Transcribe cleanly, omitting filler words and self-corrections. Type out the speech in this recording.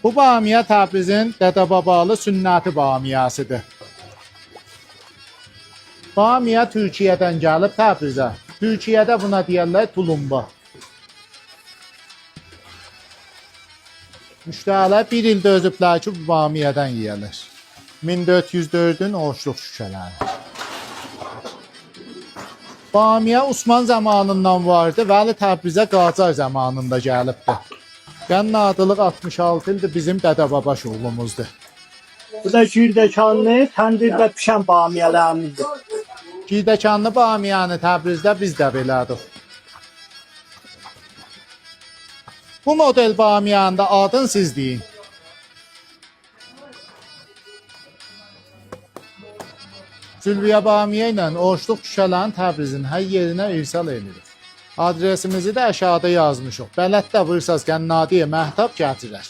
Bu bamiyə Təbrizin Dədəbabalı sünnəti bamiyəsidir. Bamiyə Türkiyədən gəlib Təbrizə. Türkiyədə buna deyirlər tulumba. Müştərilər bir il dözüblər ki, bu bamiyədən yeyələr. 1404-ün oruçluq şüşələri. Bamiyə Osman zamanından vardı, Vəli Təbrizə Qacar zamanında gəlibdi. Qənnadılıq 66 ildir bizim dədə-baba şuğlumuzdur. Bu da girdəkanlı, təndirdə pişən bamiyələrimizdir. Girdəkanlı bamiyəni Təbrizdə biz də belədik. Bu model bamiyanın da adını siz deyin. Zülviyə bamiyə ilə oruçluq şüşələrini Təbrizin hər yerinə irsal edirik. Adresimizi də aşağıda yazmışıq. Bələddə buyursaz Qənnadiyə Məhtab gətirər.